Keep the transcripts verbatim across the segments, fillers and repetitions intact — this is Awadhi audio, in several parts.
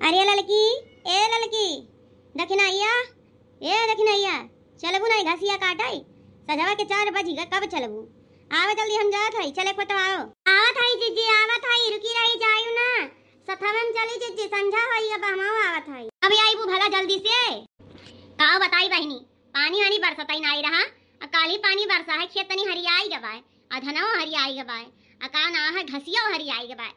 अरे ललकी, ए ललकी, दखिनैया, ए दखिनैया, चलबू नाहीं घसिया काटै? सझवा के चार बजि गै, कब चलबू? आवा जल्दी, हम जात हई, चले को तो आओ। आवत हई जिज्जी, आवत हई, रुकी रही, जायू ना। सथवन चली जिज्जी, संझा होई, अब हमहू आवत हई। अब आइबू भला जल्दी से। काव बताई बहिनी, पानी वानी बरसतै नाहीं रहा, आ काल्हि पानी बरसा है, खेत तनी हरियाई गै बाय, आ धनवो हरियाई गै बाय, आ का नाव है, घसियो हरियाई गै बाय।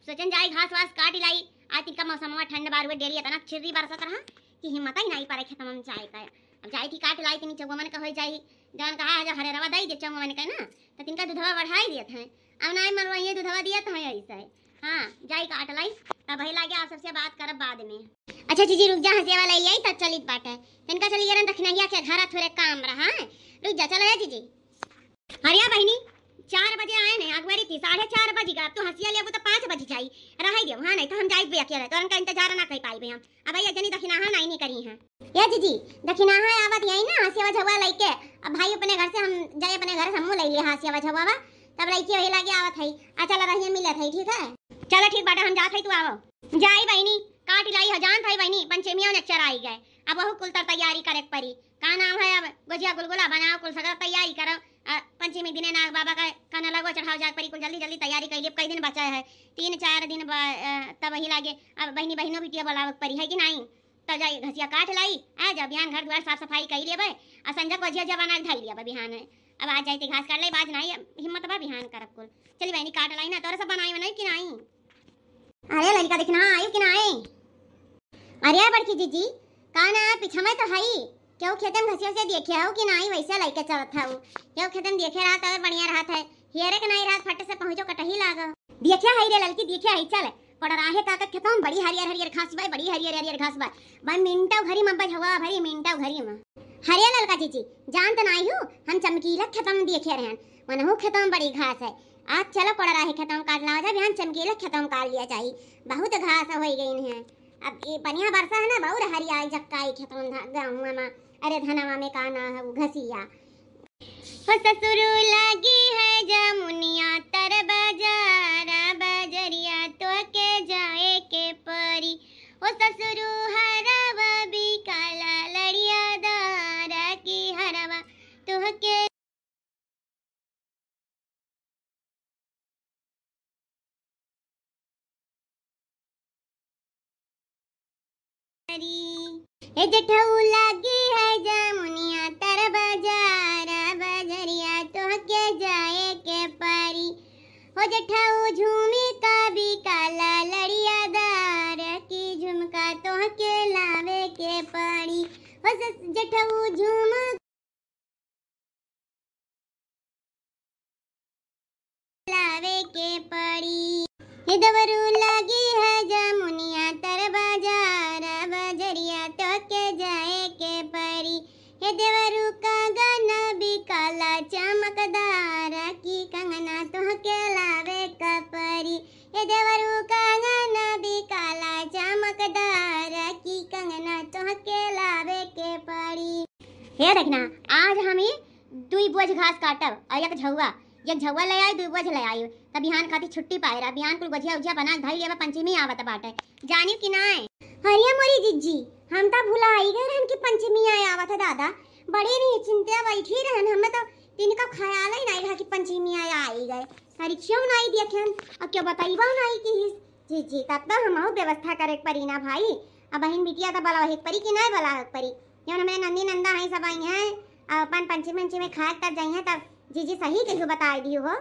सोचन जाई घास वास काटि लाई, आज तिनका मौसमवा ठंड बार हुए, डेली एतना छिर्री बरसत रहा कि हिम्मतै नाहीं परै खेतवा में जाए का। अब जाई थी काटि लाई, तिनी चउवा मन का होइ जाई, जौन कहा है, जब हरेरवा दई दे चउवा मन का ना, त तिनका दुधवा बढ़ाई दियत हैं। अब नाहीं मरवा, ये दुधवा दियत हैं ऐसे। हाँ, जाई काट लाई, तब वही लागे आप सबसे बात करब बाद में। अच्छा जिज्जी, रुक जा, हंसिया वाला आई, तब चलित बाटे। तिनका चली गरन दखिनैया के घरा थोरे काम रहा है। रुक जा, चला जा जिज्जी। अरे बहिनी, चार बजे आए ने, अगुवारी थी, साढ़े चार बजि गै, अब तो हंसिया लेबू तो पाँच बजि जाई। रहै देउ, हाँ, नाहीं तो हम जाई बे अकेले, तोरन का इंतजार ना कर पाई बे हम। अब भैया जनी दखिनाहा नाहीं निकरी हैं। ए जिज्जी, दखिनाहा आवत यही ना, हंसिया झउवा लइके। अब भाई अपने घर से, हम जाए अपने घर से, हमहू लइ लिए हंसिया झउवा, तब लइके वही लागे आवत है। आ चला रहिए, मिलत है, ठीक है? चला ठीक बाटे, हम जात है, तू आवो। जाई बहिनी, काटि लाई है, जानत है बहिनी, पंचमिया नेचर आई गै, अब वहू कुल तर तैयारी करै के परी। का नाम है, अब गोजिया गुलगुला बनाओ, कुल सगरा तैयारी करो। आ, पंचमी दिने नाग बाबा का कनलवा चढ़ाओ जाए के परी, कुल जल्दी जल्दी तैयारी कइ ली, अब कई दिन बचा है, तीन चार दिन ब-, अ, तब वही लागे। अब बहिनी बहिनो बिटिया बोलावे के परी है कि नाहीं? तब जाई घसिया काट लाई, आ जा बिहान घर दुआर साफ सफाई कइ लेबै, आ संझा गोजिया जब अनाज धइ लेबै बिहान है। अब आज जाई ते घास काट लाई, बाज नाहीं हिम्मत बा बिहान करब कुल। चली बहिनी काट लाई ना, तोरे सब बनाई बनाई कि नाहीं? अरे लड़का देखना आयु कि नाहीं? अरे बड़की जिज्जी, का ना पीछा में तो हई, केहू खेते में घसिया से देखे हऊ कि नाहीं, वैसे लइके चलत हऊ। केहू खेते में देखे रहत और बढ़िया रहत है, हेरे के नाहीं रहत, फट से पहुँचो कटही लागो। देखे हई रे ललकी, देखे हई, चल। पड़राहे का के खेतों में बड़ी हरियर हरियर घास बा, बड़ी हरियर हरियर घास बा। बा मिनटो घरी में बझवा भरी मिनटो घरी में। हरे ललका जिज्जी, जानत नाहीं हू, हम चमकीला खेतों में देखे रहन, वनहू खेतों में बड़ी घास है। आज चलो पड़राहे खेतों में काट लावा जा, बिहान चमकीला खेतों में काट लिया जाई, बहुत घास होइ गइन है। अब ये बढ़िया बरसा है ना, बहुत हरियाई जक्काई खेतों में धा-, गेहूं में, अरे धनवा में का ना है वो घसिया। हो ससुरु लागी है जमुनिया तर बाजार, बजरिया तोहके जाए के परी। हो ससुरु हरवा बिकाला लड़िया दार की हरवा तोहके हे जेठऊ लागी है जमुनिया तर बाजार, बजरिया तोहके जाए के परी। हो जेठऊ झुमका बिकाला लड़िया दार की झुमका तोहके लावे के परी। हो सस-, जेठऊ झुमका लावे के पड़ी। हे देवरू लागी है जमुनिया तर बाजार, बजरिया तोके जाए के पड़ी। हे देवरू कंगन बिकाला चमकदार, की कंगना तोहके लावे के पड़ी। हे देवरू कंगन बिकाला चमकदार, की कंगना तोहके लावे के पड़ी। हे देखना, आज हम ई दुई बोझ घास काटब और एक झउआ, एक झउआ ले आई, दुई बोझ ले आई, तब बिहान खातिर छुट्टी पाए रहा। बिहान कुल गोझिया उझिया बना के धई लेबा, पंचमी आवत बाटे, जानियो कि नाय? अरे मोरी जिज्जी, हम त भुलाई गए रहन कि पंचमी आए आवत है दादा। बड़ी निश्चिंते बैठी रहन, हमें तो तिनका ख्याल ही नाय रहा कि पंचमी आए आई गए। परीक्षो नाय देखे हम, और क्यों बताइबा नाय कि हिस जिज्जी, तब तो हमहू व्यवस्था करे के परी ना भाई। अब बहिन बिटिया तो बुलावे के परी कि नाय बुलावे के परी? जौन हमारे नंदी नंदा हैं सब आई हैं, अब अपन पंचमी पंचमी खाए तब जाई हैं, तब जिज्जी सही कहियो बताए दियो हो।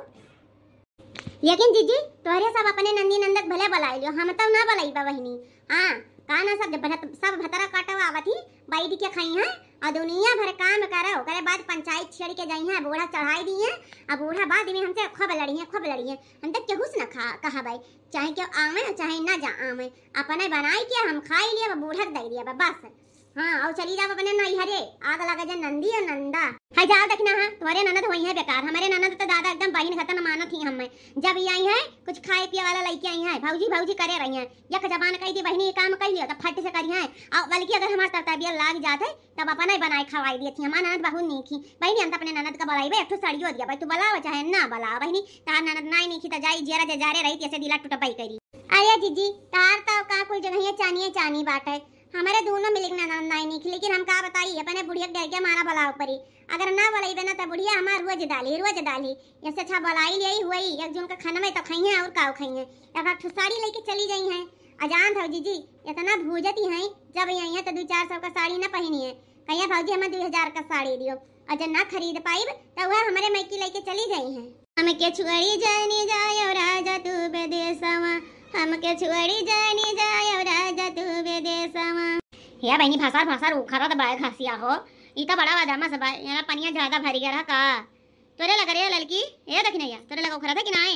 लेकिन जिज्जी तोहरे सब अपने नंदी नंदक भले बुलाए लियो, हम तो ना बुलाइबा बहिनी। हाँ, का ना सब जब भत-, सब भतरा काटवा आवत ही, बैठ के खाई हैं, और दुनिया भर काम करो, ओकरे बाद पंचायत छेड़ के जाई हैं, बूढ़ा चढ़ाई दी हैं, अब बूढ़ा बाद में हमसे खूब लड़ी हैं, खूब लड़ी हैं। हम तो केहू से ना खा, कहा भाई, चाहे केहू आवे, चाहे ना जा आवे, अपने बनाई के हम खाई लिया, बूढ़ा के दे दिया, बस। हाँ, और चली जाओ अपने नैहरे, आग लगे जा नंदी और नंदा। है जाओ देखना, हाँ, तुम्हारे ननद वही है बेकार, हमारे ननद तो दादा एकदम बहिन खतन मानत ही हमें। जब ये आई हैं, कुछ खाए पिए वाला लेके आई हैं, भौजी भौजी करे रही हैं, एक जबान कही दी बहिनी ये काम कह लियो, तो फट से करी हैं। और बल्कि अगर हमारे तरबियत लाग जात है, तब अपना ही बनाए खवाई दिए थी। हमार ननद बहुत नीक ही। बहिनी, हम तो अपने ननद का बुलाइबे, एक ठो साड़ियो दिया भाई, तू बुलाओ चाहे ना बुलाओ बहिनी, तार ननद नाई नीक ही तो जाई, जेरा जे जारे रही, तैसे दिला टूटबई करी। अरे जीजी, तार तो का कुल जगहिया चानिये चानी बाटे। हमरे दोनों मिलिक ना नाम नाई निक, लेकिन हम का बताई, अपने बुढ़िया के डर के मारा बलाव परी। अगर ना बलइबे ना, त बुढ़िया हमार रोज डाली, रोज डाली। ऐसे अच्छा बलाई ले आई हुई, एक जून का खाना में तो खाई हैं और का खाई हैं। एक आध ठो साड़ी लेके चली जाई हैं। अजान था जीजी, इतना भूजती हैं, जब आई हैं तो दो चार सौ का साड़ी ना पहनी है। कहिया भौजी, हमें दो हजार का साड़ी दियो, और जब ना खरीद पाइब, तो वह हमारे मायके लेके चली जाई हैं। हमके छोड़ी जानी जायो राजा तू विदेशवा, हमके छोड़ी जानी जायो राजा तू विदेशवा। हे बहिनी, भसार भसार उखरत बाय घसिया हो, ई त बड़ा बदमाश बा, यहाँ पनिया ज्यादा भरी गया रहा का? तोरे लग रे ललकी, ए देखी नहीं, तोरे लग उखरत है कि नाई?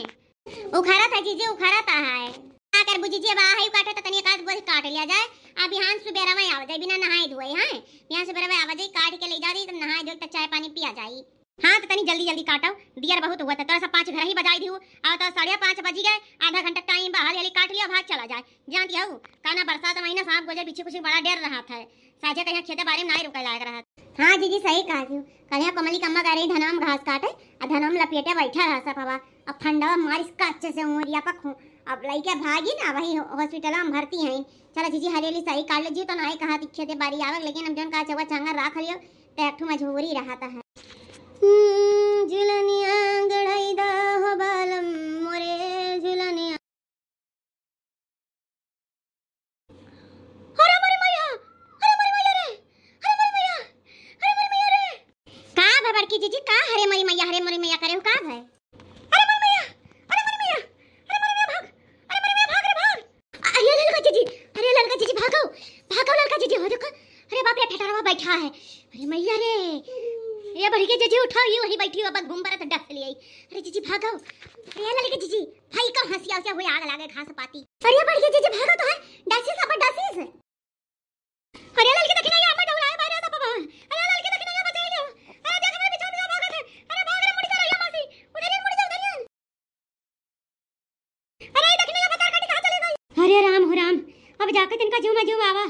उखरत है जीजी, उखरत है। का कर बुझी जी, अब आ है काटे त तनी एक आध बोझ काट लिया जाए। अब बिहान सुबेरा में आवा जाए बिना नहाए धोए, हैं? बिहान सुबेरा में आवा जाए, काट के ले जा दी, तब नहाए धोए, तब चाय पानी पिया जाए। हाँ, तो तनी जल्दी जल्दी काटो, दियर बहुत हुआ था, तोरा सब पाँच घर ही बजाई दिहू, और तो साढ़े पाँच बजी गए, आधा घंटा टाइम बा, हाली हाली काट लिया, भाग चला जाए। जानती हूँ, काना बरसात महीना सांप गोजे पीछे कुछ बड़ा डर रहा था, साझे कहीं खेते बारे में ना रुके लायक रहा। हाँ जीजी, सही कहा थी। कल यहाँ कमली कम्मा कह रही धनवा में घास काटे, आ धनवा में लपेटे बैठा रहा सब हवा। अब फंडवा मारिस का अच्छे से उमरिया पक हूँ। अब लइके भागी ना, वही हॉस्पिटल में भर्ती हैं। चला जीजी, हरेली सही काट ले जी, तो नाई कहा थी खेते बारी आवक, लेकिन अब जौन का चौवा चांगर राख लियो, तो एक ठो मजबूरी रहता है। हम्म, झुलनिया गढ़ाई दा हो बालम मोरे झुलनिया। हरे मोरी मैया, हरे मोरी मैया रे, हरे मोरी मैया, हरे मोरी मैया रे। का भा बड़की जीजी, का हरे मोरी मैया, हरे मोरी मैया करे हो, का भा? अरे मोरी मैया, अरे मोरी मैया, अरे मोरी मैया भाग, अरे मोरी मैया भाग रे भाग। अरे ललका जीजी, अरे ललका जीजी भागो, भागो ललका जीजी, हो देखो, अरे बाप रे, ठेठरवा बैठा है। अरे मैया रे, ये बड़की जीजी उठाओ, ये वही बैठी हुआ, बस घूम बरत डस ले आई। अरे जीजी भागो, अरे ललका जीजी, भाई का हंसिया हंसिया हुए आग लागे घास पाती। अरे बढ़िया जीजी भागो तो है, डासिस अब डासिस। अरे ललकी देखी नहीं, हमें डौराए मारे सब बाबा। अरे ललकी देखी नहीं, बचाई लो। अरे देख मेरे पीछे पीछे भागत है। अरे भाग रे, मुड़ जा रही है मासी। उधर ही मुड़ जा, उधर ही। अरे देखी नहीं, बता काटी कहाँ चली गई? अरे राम हो राम, अब जाके तिनका जीव में जीव आवा।